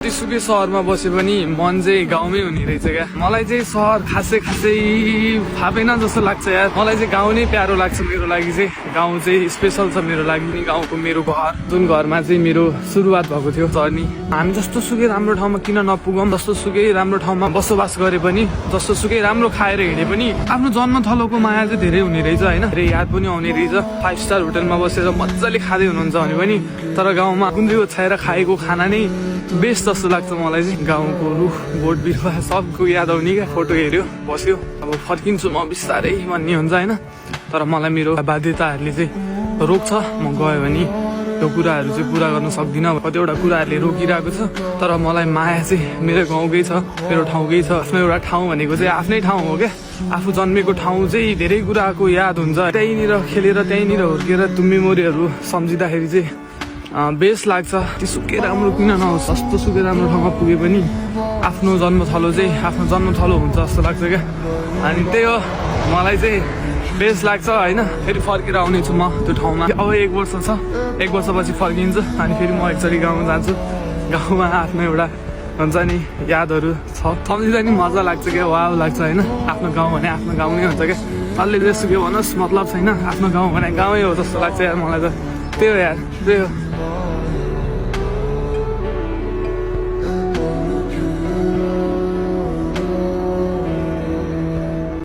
जतिसुकै सहरमा बसे पनि मन चाहिँ गाउँमै हुने रहेछ क्या। मलाई चाहिँ सहर खासै फापेन जस्तो लाग्छ यार। मलाई चाहिँ गाउँ नै प्यारो लाग्छ। मेरो लागि चाहिँ गाउँ चाहिँ स्पेसल छ मेरो लागि। गाउँको मेरो घर, जुन घरमा चाहिँ मेरो सुरुवात भएको थियो जर्नी। हामी जस्तो सुकै राम्रो ठाउँमा किन नपुगौँ, जस्तो सुकै राम्रो ठाउँमा बसोबास गरे पनि, जस्तो सुकै राम्रो खाएर हिँडे पनि आफ्नो जन्मथलोको माया चाहिँ धेरै हुने रहेछ होइन। धेरै याद पनि आउने रहेछ। 5 स्टार होटलमा बसेर मजाले खाँदै हुनुहुन्छ भने पनि तर गाउँमा गुन्द्री ओछ्याएर खाएको खाना नै बेस्ट जस्तो लाग्छ मलाई चाहिँ। गाउँको रुख बोट बिरुवा सबको याद आउने क्या। फोटो हेऱ्यो बस्यो, अब फर्किन्छु म बिस्तारै भन्ने हुन्छ होइन। तर मलाई मेरो बाध्यताहरूले चाहिँ रोक्छ। म गयो भने त्यो कुराहरू चाहिँ पुरा गर्न सक्दिनँ। कतिवटा कुराहरूले रोकिरहेको छ। तर मलाई माया चाहिँ मेरो गाउँकै छ, मेरो ठाउँकै छ। आफ्नो एउटा ठाउँ भनेको चाहिँ आफ्नै ठाउँ हो क्या। आफू जन्मेको ठाउँ चाहिँ धेरै कुराको याद हुन्छ। त्यहीँनिर खेलेर त्यहीँनिर हुर्केर त्यो मेमोरीहरू सम्झिँदाखेरि चाहिँ बेस्ट लाग्छ। सुकै राम्रो किन नहोस्, जस्तो सुकै राम्रो ठाउँमा पुगे पनि आफ्नो जन्मथलो चाहिँ आफ्नो जन्मथलो हुन्छ जस्तो लाग्छ क्या। अनि त्यही हो मलाई चाहिँ बेस्ट लाग्छ होइन। फेरि फर्केर आउनेछु म त्यो ठाउँमा। अब 1 वर्ष छ, 1 वर्षपछि फर्किन्छु। अनि फेरि म एकचोटि गाउँमा जान्छु। गाउँमा आफ्नो एउटा हुन्छ नि यादहरू छ, सम्झिँदा नि मजा लाग्छ क्या। वाव लाग्छ होइन। आफ्नो गाउँ भने आफ्नो गाउँ नै हुन्छ क्या। अलि जेसुकै भन्नुहोस् मतलब छैन, आफ्नो गाउँ भने गाउँै हो जस्तो लाग्छ यार मलाई त। त्यही हो यार, त्यही हो।